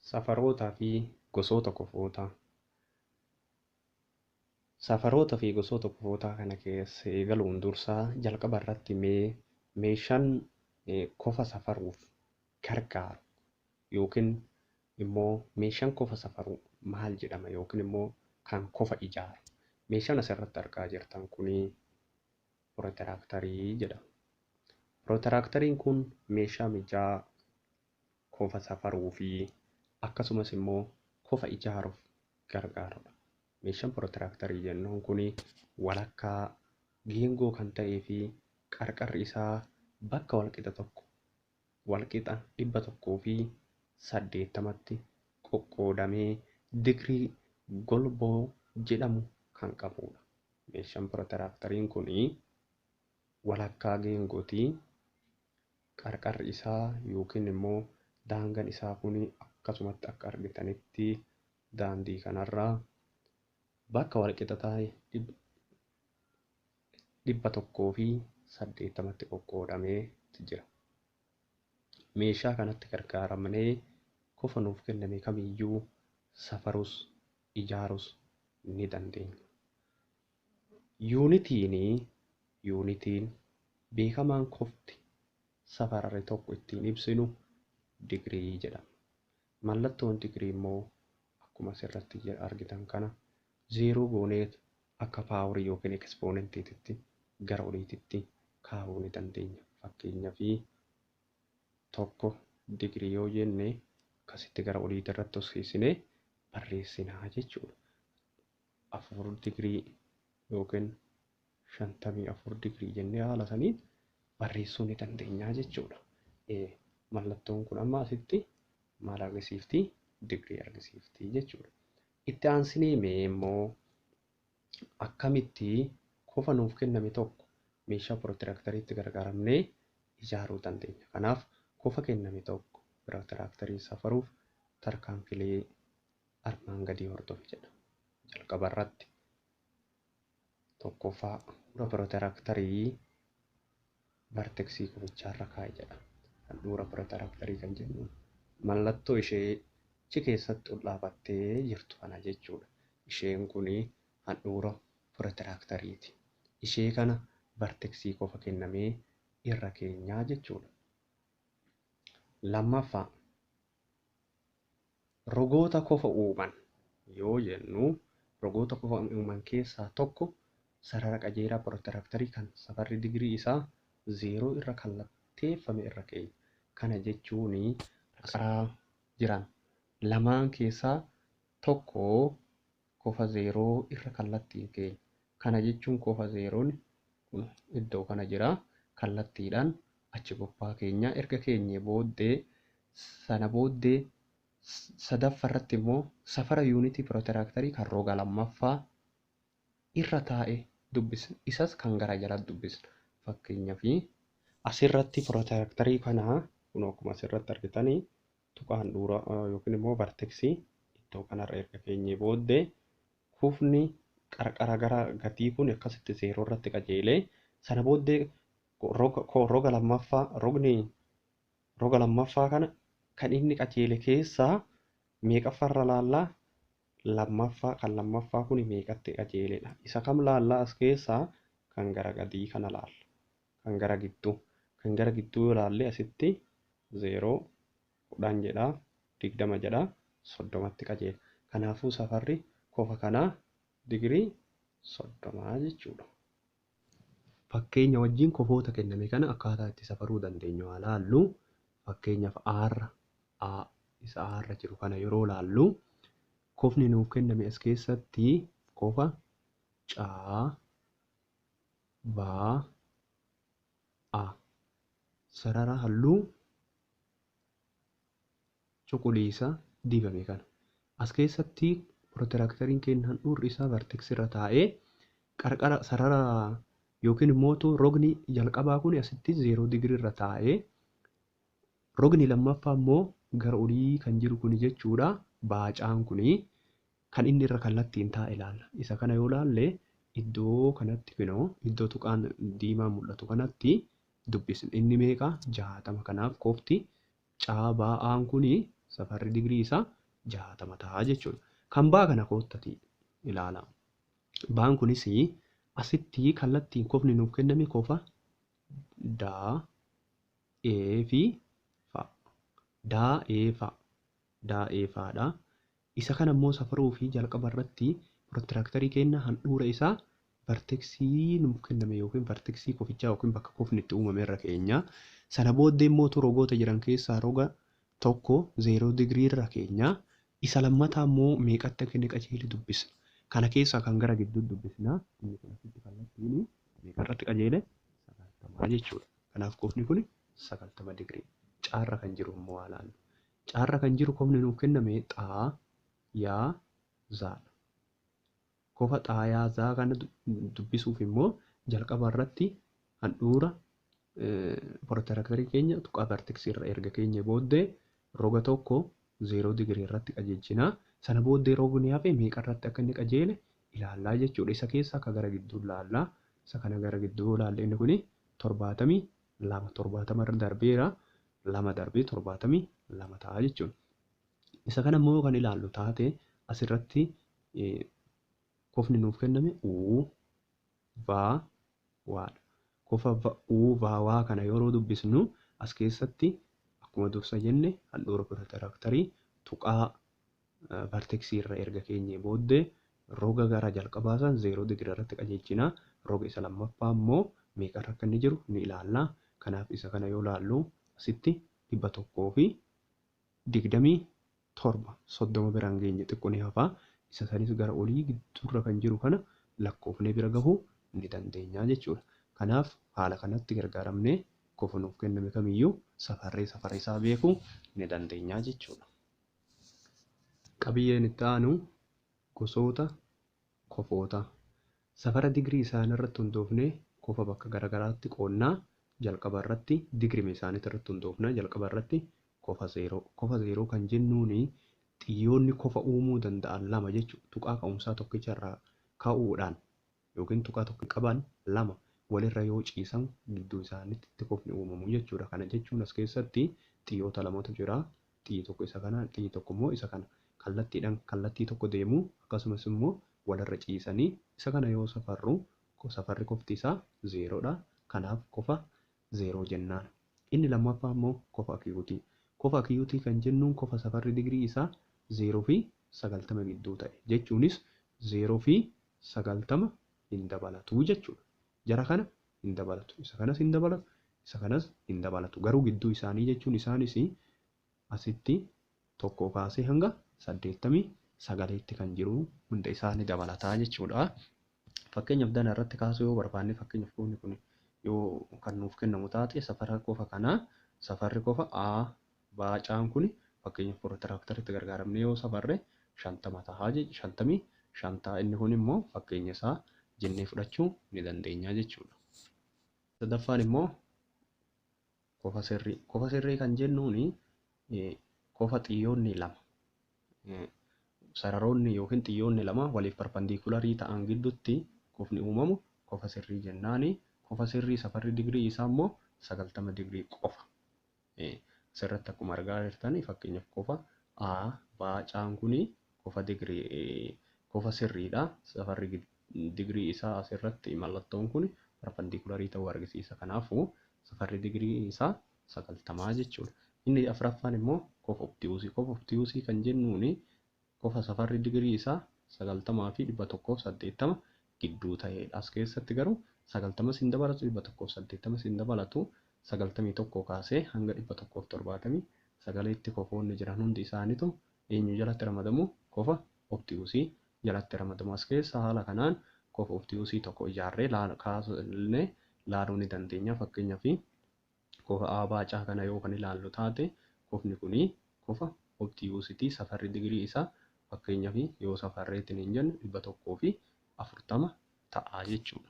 Safarootaa fi gosoota kofootaa. Safaroota fi gosoota kofootaa kana keessa eegaluun dursaa jalqaba irratti mee meeshaan kofa safaruuf gargaaru yookiin immoo meeshaan kofa safaru maal jedhama yookiin immoo kan kofa ijaaru. Meeshaan asirratti argaa jirtan kuni pirotiraaktarii jedhama. Pirotiraakteriin kun meeshaa mijaa kofa safaruu fi akkasumas immoo kofa ijaaruuf gargaarudha. Meeshaan pirotiraaktarii jennuun kun walakkaa geengoo kan ta'ee fi qarqarri isaa bakka walqixa tokko walqixa 180tti qoqqoodamee digirii golboo jedhamu kan qabudha. Meeshaan pirotiraakteriin kun walakkaa geengooti. Qarqarri isaa yookiin immoo daangaan isaa kun akkasumatti akka argitanitti daandii kanarraa bakka walqixa ta'e 180tti qoqqoodamee jira. Meeshaa kanatti gargaaramnee kofa nuuf kenname kamiyyuu safarus ijaarus ni dandeenya. Yuunitiin beekamaan kofti safarri tokko ittiin ibsinu digirii jedhama. Mallattoon digirii immoo akkuma asirratti argitan kana 0 gooneet akka paaworii yookiin ekspoonentiitti gara oliititti kaa'uu ni dandeenya. Fakkeenyaaf 1 digirii yoo jenne akkasitti gara oliitti irratti horsiisnee barreessinaa jechuudha. 4 digirii yookiin 54 digirii jennee haala saniin barreessuu ni dandeenya jechuudha. Mallattoon kun amma asitti maal argisiifti? Digirii argisiifti jechuudha. Itti aansinee mee immoo akkamitti kofa nuuf kenname tokko meeshaa pirotiraakteriitti gargaaramnee ijaaruu dandeenya. Kanaaf kofa kenname tokko pirotiraakterii safaruuf tarkaanfilee armaan gadii hordofi jedha. Jalqaba irratti tokkoffaa pirotiraakterii varteksii kofichaarra kaa'i jedha. Handhuura pirotiraakterii kan jennu mallattoo ishee achi keessatti ol dhaabattee jirtu kana jechuudha. Isheen kun handhuura pirotiraakteriiti. Ishee kana varteksii kofa kennamee irra keenyaa jechuudha. Lammaffaa rogoota kofa uuman yoo jennu rogoota kofa uuman keessaa tokko sarara qajeelaa pirotiraakterii kan safarri digirii isaa 0 irra kallatteeffame irra keenya. Kana jechuun karaa jiran lamaan keessaa tokko kofa 0 irra kallattiin keenya. Kana jechuun kofa 0 kun iddoo kana jira. Kallattiidhaan achi gubbaa keenya erga keenye booddee sana booddee sadaffaa irratti immoo safara yuunitii pirotiraakterii kan roga lammaffaa irra taa'e dubbisna. Isas kan gara jalatti dubbisna. Fakkeenyaaf asirratti pirotiraakterii kana kun akkuma asirratti argitanii tuqaa handhuura yookiin immoo varteksii iddoo kanarra erga keenye booddee kufni qarqara gara gatii kun akkasitti 0 irratti qajeelee sana booddee roga lammaffaa rogni roga lammaffaa kana kan inni qajeele keessaa meeqaffarra laallaa lammaffaa kan lammaffaa kun meeqatti qajeeledha. Isa kam laallaa as keessaa kan gara gadii kana laalla. Kan gara gidduu kan gara gidduu yoo laalle asitti 0 10 jedha 20 jedha 30tti qajeela. Kanaafuu safarri kofa kanaa digirii 30 jechuudha. Fakkeenya wajjin kofoota kenname kana akkaataa itti safaruu dandeenyu haa laallu. Fakkeenyaaf R A isa R jiru kana yeroo laallu kofni nuuf kenname as keessatti kofa C B A sarara halluu cuquliisa dibame kana. As keessatti pirotiraakteriin keenya handhuurri isaa varteksii irra taa'ee qarqara sarara yookiin immoo rogni jalqabaa kun asitti 0 digirii irra taa'ee rogni lammaffaa immoo gara olii kan jiru kun jechuudha. Baacaan kun kan inni irra kallattiin taa'e ilaalla. Isa kana yoo laalle iddoo kanatti kunoo iddoo tuqaan diimaa mul'atu kanatti dubbisna. Inni meeqa? 60. Kanaaf kofti C B A'n kun safarri digirii isaa 60 ta'a jechuudha. Kan baa kana koottati ilaala. Baan kunis asitti kallattiin kofni nuuf kenname kofa daa E fi fa. Daa E fa. Daa E faadha. Isa kana immoo safaruu fi jalqaba irratti pirotiraaktarii keenya handhuura isaa varteksii nuuf kenname yookiin varteksii kofichaa yookiin bakka kofni itti uumame irra keenya. Sana booddee immoo rogoota jiran keessaa roga tokko 0 digirii irra keenya. Isa lammataa immoo meeqatti akka inni qajeele dubbisna. Kana keessaa kan gara gidduu dubbisna. Inni kun asitti kallattiin meeqa irratti qajeele 90 jechuudha. Kanaaf kofni kun 90 digirii. Caarra kan jiru immoo haa ilaallu. Caarra kan jiru kofni nuuf kenname xaa yaa zaadha. Kofa xaa yaa zaa kana dubbisuuf immoo jalqaba irratti handhuura pirotiraaktarii keenya tuqaa varteksii irra erga keenya booddee roga tokko 0 digirii irratti qajeelchina. Sana booddee rogni hafe meeqa irratti akka inni qajeele ilaallaa jechuudha. Isa keessaa akka gara gidduu ilaallaa. Isa kana gara gidduu ilaalle inni kuni 72 70 irra darbeera. 2 darbee 72 ta'a jechuudha. Isa kana immoo kan ilaallu taate asirratti kofni nuuf kenname U V waadha. Kofa U V waa kana yeroo dubbisnu as keessatti akkuma dursa jenne handhuura pirotiraaktarii tuqaa varteksii irra erga keenyee booddee roga gara jalqabaa san 0 digirii irratti qajeelchina. Roga isa lammaffaa immoo meeqa irra akka inni jiru ni ilaalla. Kanaaf isa kana yoo ilaallu asitti 127 30 biraan geenye xiqqoo ni hafa. Isa sanis gara olii gidduurra kan jiru kana lakkoofnee bira gahuu ni dandeenya jechuudha. Kanaaf haala kanatti gargaaramnee kofa nuuf kenname kamiyyuu safarree safara isaa beekuu ni dandeenya jechuudha. Qabiyyeen itti aanu gosoota kofoota. Safara digirii isaanii irratti hundoofnee kofa bakka garaagaraatti qoonnaa. Jalqaba irratti digirima isaanii irratti hundoofna. Jalqaba irratti kofa 0. Kofa 0 kan jennuuni xiyyoonni kofa uumuu danda'an lama jechuudha. Tuqaa ka'umsaa tokkicha irraa ka'uudhaan yookiin tuqaa tokko qaban lama walirra yoo ciisan gidduu isaaniitti kofni uumamu jechuudha. Kana jechuun as keessatti xiyyoota lamatu jira. Xiyyi tokko isa kana, xiyyi tokko immoo isa kana. Kallattiidhaan kallattii tokko deemu akkasumas immoo walirra ciisanii isa kana yoo safarru safarri kofti isaa 0dha. Kanaaf kofa 0 jennaan. Inni lammaffaa immoo kofa akiyuutii. Kofa akiyuutii kan jennuun kofa safarri digirii isaa 0 fi 90 gidduu ta'e jechuunis 0 fi 90 hin dabalatu jechuudha. Jara kana hin dabalatu. Isa kanas hin dabalatu. Isa kanas hin dabalatu. Garuu gidduu isaanii jechuun isaanis asitti tokko kaasee hanga 89tti kan jiru hunda isaanii dabalataa jechuudha. Fakkeenyaaf dana irratti kaasuu yoo barbaanne fakkeenyaaf kofni kun yoo kan nuuf kennamu taate safara kofa kanaa safarri kofa A B C'n kun fakkeenyaaf pirotiraakteriitti gargaaramnee yoo safarre 50 ta'a jechuudha. 55 ta'a. Inni kun immoo fakkeenya isaa jennee fudhachuu ni dandeenya jechuudha. Sadaffaan immoo kofa sirrii. Kofa sirrii kan jennuuni kofa xiyyoonni lama sararoonni yookiin xiyyoonni lama waliif parpandiikularii ta'an gidduutti kofni uumamu kofa sirrii jennaani. Kofa sirrii safarri digirii isaa immoo 90 digirii qofa. Asirratti akkuma argaa jirtan fakkeenyaaf kofa A B C'n kuni kofa digirii kofa sirriidha. Safarri digirii isaa asirratti mallattoon kun parpandiikularii ta'uu argisiisa. Kanaafuu safarri digirii isaa 90 jechuudha. Inni afuraffaan immoo kofa obtiyuusii. Kofa obtiyuusii kan jennuuni kofa safarri digirii isaa 90 fi 180 gidduu ta'edha. As keessatti garuu 90 hin dabalatu, 180 hin dabalatu, 91 kaasee hanga 179tti kofoonni jiran hundi isaaniitu eenyu jalatti ramadamu? Kofa obtiyuusii jalatti ramadamu. As keessa haala kanaan kofa obtiyuusii tokko ijaarree kaasnee ilaaluu ni dandeenya. Fakkeenyaaf kofa A B C kana yoo kan ilaallu taate kofni kuni kofa obtiyuusitii safarri digirii isaa fakkeenyaaf yoo safarreetiin hin jennu 140 ta'a jechuudha.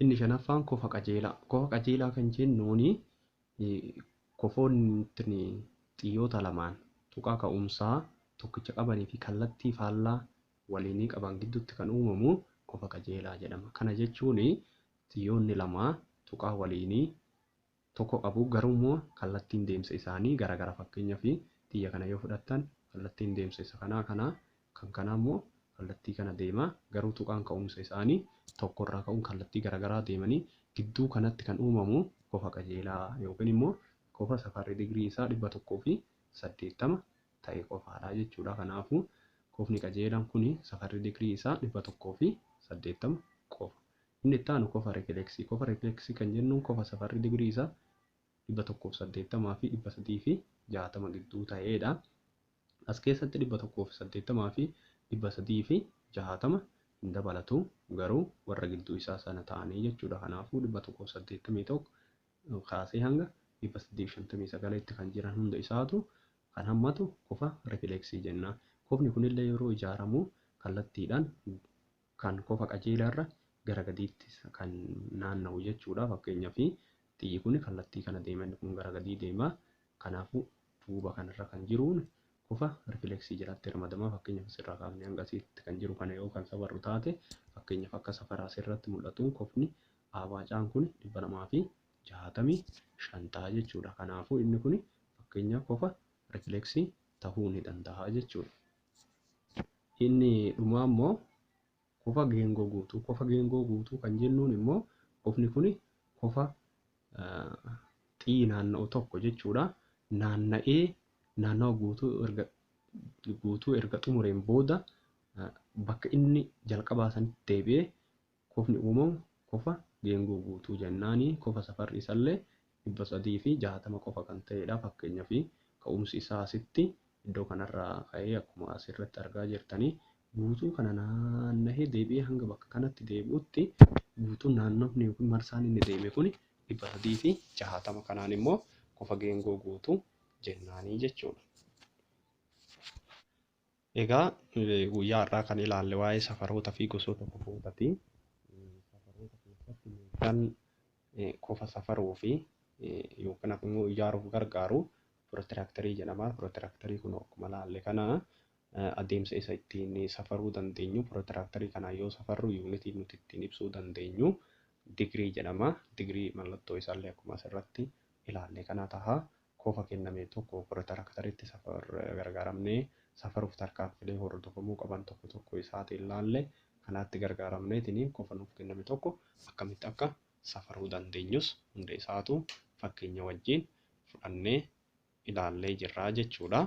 Inni shanaffaan kofa qajeelaa. Kofa qajeelaa kan jennuuni kofoonni xiyyoota lamaan tuqaa ka'umsaa tokkicha qabanii fi kallattii faallaa waliinii qaban gidduutti kan uumamu kofa qajeelaa jedhama. Kana jechuun xiyyoonni lama tuqaa waliinii tokko qabu, garuu immoo kallattiin deemsa isaanii garagara. Fakkeenyaaf xiyya kana yoo fudhattan kallattiin deemsa isa kanaa kana, kan kanaa immoo kallattii kana deema, garuu tuqaan ka'umsa isaanii tokkorraa ka'uun kallattii garagaraa deemanii gidduu kanatti kan uumamu kofa qajeelaa yookiin immoo kofa safarri digirii isaa 180 ta'e qofaadha jechuudha. Kanaafuu kofni qajeelaan kun safarri digirii isaa 180 qofa. Inni itti aanu kofa rifileksii. Kofa rifileksii kan jennuun kofa safarri digirii isaa 180 fi 360 gidduu ta'edha. As keessatti 180 fi 360 hin dabalatu, garuu warra gidduu isaa sana ta'anii jechuudha. Kanaafuu 181 kaasee hanga 359tti kan jiran hunda isaatu kan hammatu kofa rifileksii jenna. Kofni kunillee yeroo ijaaramu kallattiidhaan kan kofa qajeelaarra gara gadiitti kan naanna'u jechuudha. Fakkeenyaaf xiyyi kun kallattii kana deema, inni kun gara gadii deema. Kanaafuu duuba kanarra kan jiruun kofa rifileksii jalatti ramadama. Fakkeenyaaf asirraa kaafnee hanga asitti kan jiru kana yoo kan safarru taate, fakkeenyaaf akka safara asirratti mul'atuun kofni abaacaan kun 265 ta'a jechuudha. Kanaafuu inni kun fakkeenya kofa rifileksii ta'uu ni danda'a jechuudha. Inni dhumaa immoo kofa geengoo guutuu. Kofa geengoo guutuu kan jennuun immoo kofni kun kofa xiyyi naanna'u tokko jechuudha. Naanna'ee naannawa guutuu erga xumureen booda bakka inni jalqabaa sanitti deebi'ee kofni uumamu kofa geengoo guutuu jennaani. Kofa safarri isallee 360 qofa kan ta'edha. Fakkeenyaaf ka'umsi isaa asitti iddoo kanarraa ka'ee akkuma asirratti argaa jirtanii guutuu kana naanna'ee deebi'ee hanga bakka kanatti deebi'utti guutuun naannofni yookiin marsaan inni deeme kun 360, kanaan immoo kofa geengoo guutuu jennaanii jechuudha. Egaa guyyaa har'aa kan ilaalle waa'ee safaroota fi gosoota kofootaati. Safaroota keessatti meeshaan kofa safaruu fi yookiin immoo ijaaruuf gargaaru pirotiraaktarii jedhama. Pirotiraaktarii kun akkuma ilaalle kana adeemsa isa ittiin safaruu dandeenyu, pirotiraaktarii kanaan yoo safarru yuunitii nuti ittiin ibsuu dandeenyu digirii jedhama. Digirii mallattoo isaallee akkuma asirratti ilaalle kana taha. Kofa kenname tokko pirotiraakteriitti gargaaramnee safaruuf tarkaanfilee hordofamuu qaban tokko tokko isaatiin ilaalle kanaatti gargaaramneetiin kofa nuuf kenname tokko akkamitti akka safaruu dandeenyus hunda isaatu fakkeenya wajjin fudhannee ilaallee jirra jechuudha.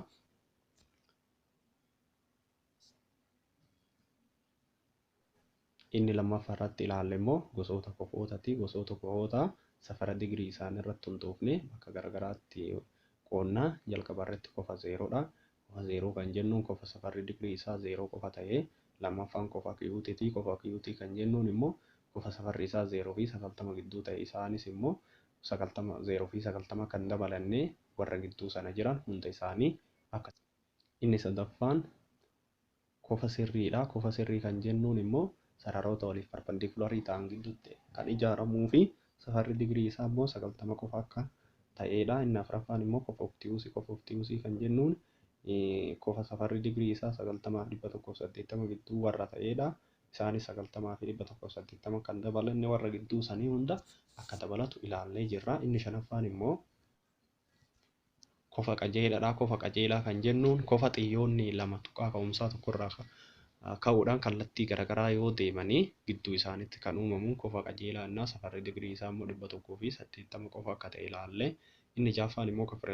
Inni lammaffaa irratti ilaalle immoo gosoota kofootaati. Gosoota kofootaa safara digirii isaan irratti hundoofne bakka garagaraatti qoonnaa. Jalqaba irratti kofa zeeroodha. Kofa zeeroo kan jennuun kofa safarri digirii isaa 0 qofa ta'ee, lammaffaan kofa kiyuutiiti. Kofa kiyuutii kan jennuun immoo kofa safarri isaa 0 fi 90 gidduu ta'e, isaanis immoo 0 fi 90 kan dabalannee warra gidduu sana jiran hunda isaanii akka. Inni sadaffaan kofa sirriidha. Kofa sirrii kan jennuun immoo sararoota waliif parpandikularii ta'an gidduutti kan ijaaramuu fi safarri digirii isaa immoo 90 qofa akka ta'edha. Inni afuraffaan immoo kofa obtiyuusii. Kofa obtiyuusii kan jennuun kofa safarri digirii isaa 90 fi 180 gidduu warra ta'edha. Isaanis 90 fi 180 kan dabalanne warra gidduu sanii hunda akka dabalatu ilaallee jirra. Inni shanaffaan immoo kofa qajeelaadha. Kofa qajeelaa kan jennuun kofa xiyyoonni lama tuqaa ka'umsaa tokkorraa ka'uudhaan kallattii garaagaraa yoo deemanii gidduu isaaniitti kan uumamu kofa qajeelaa innaa safarri digirii isaa immoo 180 qofa akka ta'e ilaalle. Inni ja'affaan immoo kofa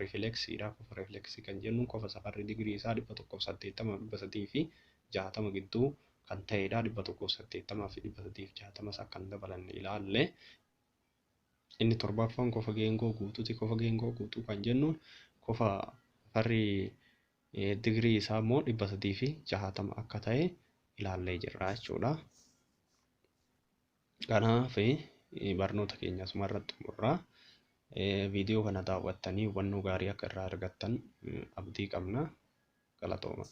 rifileksiidha. Kofa rifileksii kan jennuun kofa safarri digirii isaa 180 360 gidduu kan ta'edha. 180 fi 360 akka hin dabalanne ilaalle. Inni torbaffaan kofa geengoo guutuuti. Kofa geengoo guutuu kan jennuun kofa safarri digirii isaa immoo 360 akka ta'e ilaallee jirra jechuudha. Kanaaf barnoota keenya asuma irratti xumurra. Viidiyoo kana daawwattanii hubannoo gaarii akka irraa argattan abdii qabna. Galatooma.